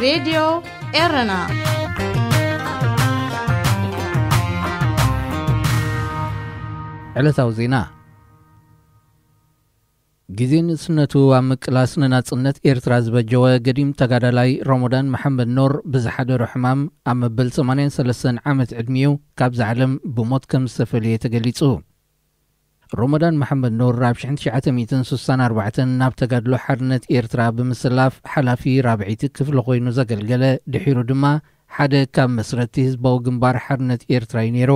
ሬድዮ ኤረና። ዕለታዊ ዜና። ግዜ ንእስነቱ ኣብ ምቅላስ ንናጽነት ኤርትራ ዝበጀወ ገዲም ተጋዳላይ ሮሞዳን መሓመድ ኖር ብዝሓደሮ ሕማም ኣብ መበል ሰማንያን ሰለስተን ዓመት ዕድሚኡ ካብዛ ዓለም ብሞት ከም ዝተፈልየ ተገሊጹ። ሮሞዳን መሓመድ ኖር ኣብ ሽሕን ትሽዓተ ሚእትን ስሳን ኣርባዕተን ናብ ተጋድሎ ሓርነት ኤርትራ ብምስላፍ ሓላፊ ራብዐይቲ ክፍሊ ኮይኑ ዘገልገለ፣ ድሒሩ ድማ ሓደ ካብ መስረትቲ ህዝባዊ ግንባር ሓርነት ኤርትራ እዩ ነይሩ።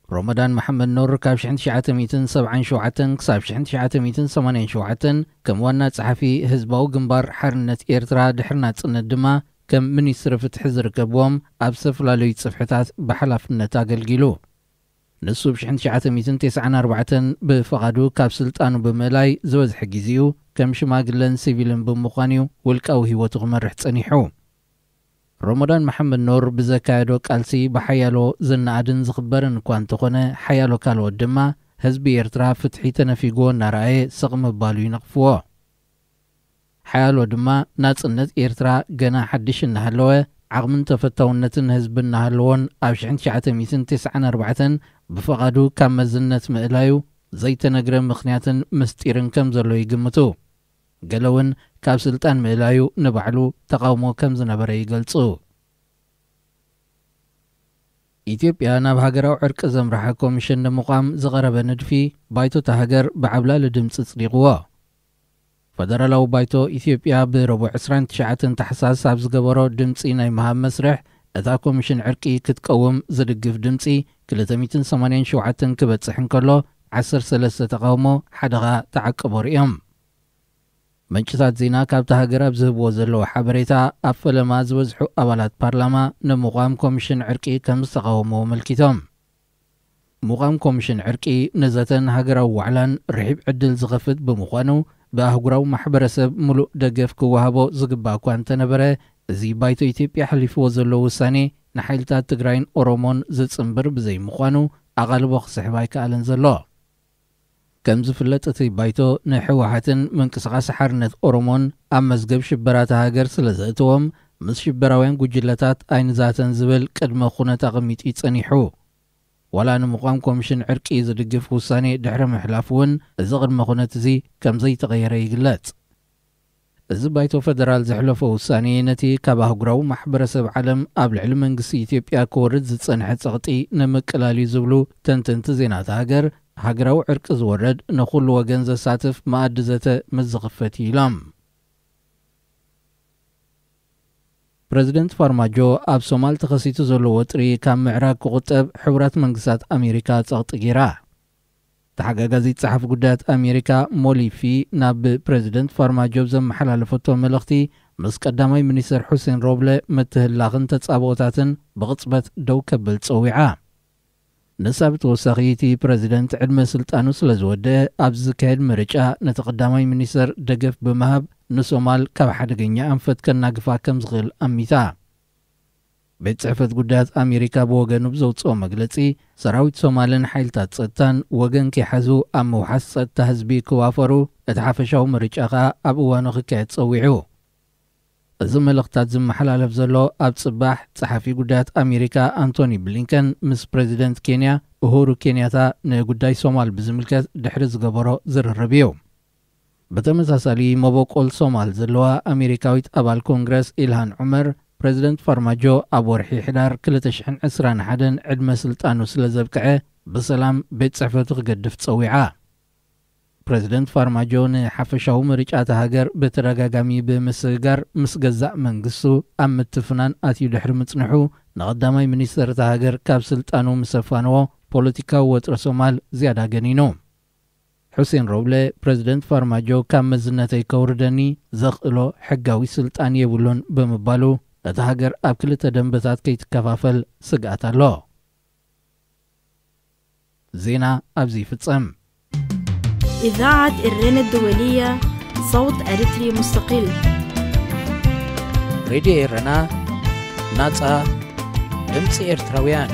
ሮሞዳን መሓመድ ኖር ካብ ሽሕን ትሽዓተ ሚእትን ሰብዓን ሸውዓተን ክሳብ ሽሕን ትሽዓተ ሚእትን ሰማንያን ሸውዓተን ከም ዋና ጸሓፊ ህዝባዊ ግንባር ሓርነት ኤርትራ፣ ድሕሪ ናጽነት ድማ ከም ሚኒስትሪ ፍትሒ ዝርከብዎም ኣብ ዝተፈላለዩ ጽፍሕታት ብሓላፍነት ኣገልጊሉ። ንሱ ብ ሽሕን ትሽዓተ ሚእትን ተስዓን ኣርባዕተን ብፍቓዱ ካብ ስልጣኑ ብምእላይ ዝበዝሐ ግዜኡ ከም ሽማግለን ሲቪልን ብምዃን እዩ ውልቃዊ ህይወቱ ክመርሕ ጸኒሑ። ሮሞዳን መሓመድ ኖር ብዘካየዶ ቃልሲ ብሓያሎ ዝነኣድን ዝኽበርን እኳ እንተኾነ፣ ሓያሎ ካልኦት ድማ ህዝቢ ኤርትራ ፍትሒ ተነፊግዎ እናረኣየ ስቕ ምባሉ ይነቕፍዎ። ሓያሎ ድማ ናጽነት ኤርትራ ገና ሓድሽ እናሃለወ፣ ዓቕምን ተፈታውነትን ህዝቢ እናሃለዎን ኣብ ሽሕን ትሽዓተ ሚእትን ተስዓን ኣርባዕተን ብፍቓዱ ካብ መዝነት ምእላዩ ዘይተነግረ ምኽንያትን ምስጢርን ከም ዘሎ ይግምቱ። ገለ እውን ካብ ስልጣን ምእላዩ ንባዕሉ ተቓውሞ ከም ዝነበረ ይገልጹ። ኢትዮጵያ ናብ ሃገራዊ ዕርቂ ዘምርሓ ኮሚሽን ንምቋም ዝቐረበ ንድፊ ባይቶ እታ ሃገር ብዓብላሊ ድምፂ ጽዲቕዎ። ፈደራላዊ ባይቶ ኢትዮጵያ ብረቡዕ ዕስራን ትሽዓተን ታሕሳስ ኣብ ዝገበሮ ድምፂ ናይ ምሃብ መስርሕ፣ እታ ኮሚሽን ዕርቂ ክትቀውም ዝድግፍ ድምፂ ክልተ ሚእትን ሰማንያን ሸውዓተን ክበጽሕ እንከሎ፣ ዓሰርተ ሰለስተ ተቓውሞ፣ ሓደ ኸኣ ተዓቅቦ ርእዮም። ምንጭታት ዜና ካብታ ሃገር ኣብ ዝህብዎ ዘለዉ ሓበሬታ፣ ኣብ ፈለማ ዝበዝሑ ኣባላት ፓርላማ ንምቋም ኮሚሽን ዕርቂ ከም ዝተቓወምዎ ኣመልኪቶም። ምቋም ኮሚሽን ዕርቂ ንዘተን ሃገራዊ ዋዕላን ርሒብ ዕድል ዝኸፍት ብምዃኑ፣ ብኣህጉራዊ ማሕበረሰብ ምሉእ ደገፍ ክወሃቦ ዝግባእ እኳ እንተነበረ፣ እዚ ባይቶ ኢትዮጵያ ኣሕሊፍዎ ዘሎ ውሳኔ ንሓይልታት ትግራይን ኦሮሞን ዝጽንብር ብዘይምዃኑ፣ ኣቓልቦ ክስሕብ ኣይከኣለን ዘሎ። ከም ዝፍለጥ፣ እቲ ባይቶ ንህወሓትን ምንቅስቓስ ሓርነት ኦሮሞን ኣብ መዝገብ ሽበራ እታ ሃገር ስለ ዘእተዎም፣ ምስ ሽበራውያን ጉጅለታት ኣይንዛተን ዝብል ቅድመ ኩነት ኣቐሚጡ እዩ ጸኒሑ። ዋላ ንምቋም ኮሚሽን ዕርቂ ዝድግፍ ውሳኔ ድሕሪ ምሕላፉ እውን፣ እዚ ቅድመ ኩነት እዚ ከም ዘይተቐየረ ይግለጽ። እዚ ባይቶ ፈደራል ዘሕለፎ ውሳኔ፣ ነቲ ካብ ኣህጉራዊ ማሕበረሰብ ዓለም ኣብ ልዕሊ መንግስቲ ኢትዮጵያ ክወርድ ዝጸንሐ ጸቕጢ ንምቅላል እዩ ዝብሉ ተንተንቲ ዜና እታ ሃገር፣ ሃገራዊ ዕርቂ ዝወርድ ንኹሉ ወገን ዘሳትፍ መኣዲ ዘተ ምስ ዝኽፈት እዩ ኢሎም። ፕረዚደንት ፋርማጆ ኣብ ሶማል ተኸሲቱ ዘሎ ወጥሪ ካብ ምዕራግ ክቑጠብ ሕቡራት መንግስታት ኣሜሪካ ጸቕጢ ገይራ። ተሓጋጋዚት ጸሓፊ ጉዳያት ኣሜሪካ ሞሊፊ ናብ ፕረዚደንት ፋርማጆ ዘመሓላለፈቶ መልእኽቲ፣ ምስ ቀዳማይ ሚኒስተር ሑሴን ሮብለ ምትህልላኽን ተጻብኦታትን ብቕጽበት ደው ከብል ጸዊዓ። ንሳ ብተወሳኺ፣ እቲ ፕረዚደንት ዕድመ ስልጣኑ ስለ ዝወደአ፣ ኣብዚ ዝካየድ ምርጫ ነቲ ቀዳማይ ሚኒስተር ደገፍ ብምሃብ ንሶማል ካብ ሓደገኛ ኣንፈት ከናግፋ ከም ዝኽእል ኣሚታ። ቤት ጽሕፈት ጉዳያት ኣሜሪካ ብወገኑ ብዘውጽኦ መግለጺ፣ ሰራዊት ሶማልን ሓይልታት ጸጥታን ወገን ከይሓዙ ኣብ ምውሓስ ጸጥታ ህዝቢ ክዋፈሩ፣ እቲ ሓፈሻዊ ምርጫ ከኣ ኣብ እዋኑ ክካየድ ጸዊዑ። እዚ መልእኽታት ዝመሓላለፍ ዘሎ ኣብ ጽባሕ፣ ጸሓፊ ጉዳያት ኣሜሪካ ኣንቶኒ ብሊንከን ምስ ፕረዚደንት ኬንያ ኡሁሩ ኬንያታ ንጉዳይ ሶማል ብዝምልከት ድሕሪ ዝገበሮ ዝርርብ እዩ። ብተመሳሳሊ፣ መበቆል ሶማል ዘለዋ ኣሜሪካዊት ኣባል ኮንግረስ ኢልሃን ዑመር፣ ፕረዚደንት ፋርማጆ ኣብ ወርሒ ሕዳር ክልተ ሽሕን ዕስራን ሓደን ዕድመ ስልጣኑ ስለ ዘብቅዐ፣ ብሰላም ቤት ጽሕፈቱ ክገድፍ ጸዊዓ። ፕረዚደንት ፋርማጆ ንሓፈሻዊ ምርጫ እታ ሃገር ብተደጋጋሚ ብምስግጋር፣ ምስ ገዛእ መንግስቱ ኣብ ምትፍናን ኣትዩ ድሕሪ ምጽንሑ፣ ንቐዳማይ ሚኒስተር እታ ሃገር ካብ ስልጣኑ ምስ ኣፋነዎ፣ ፖለቲካዊ ወጥሪ ሶማል ዝያዳ ገኒኑ። ሑሴን ሮብለ፣ ፕረዚደንት ፋርማጆ ካብ መዝነተይ ከውርደኒ ዘኽእሎ ሕጋዊ ስልጣን የብሉን ብምባሉ፣ እታ ሃገር ኣብ ክልተ ደንበታት ከይትከፋፈል ስግኣት ኣሎ። ዜና ኣብዚ ይፍጸም። إذاعة إرينا الدولية، صوت أريتري مستقل. ሬድዮ ኤረና፣ ናጻ ድምጺ ኤርትራውያን።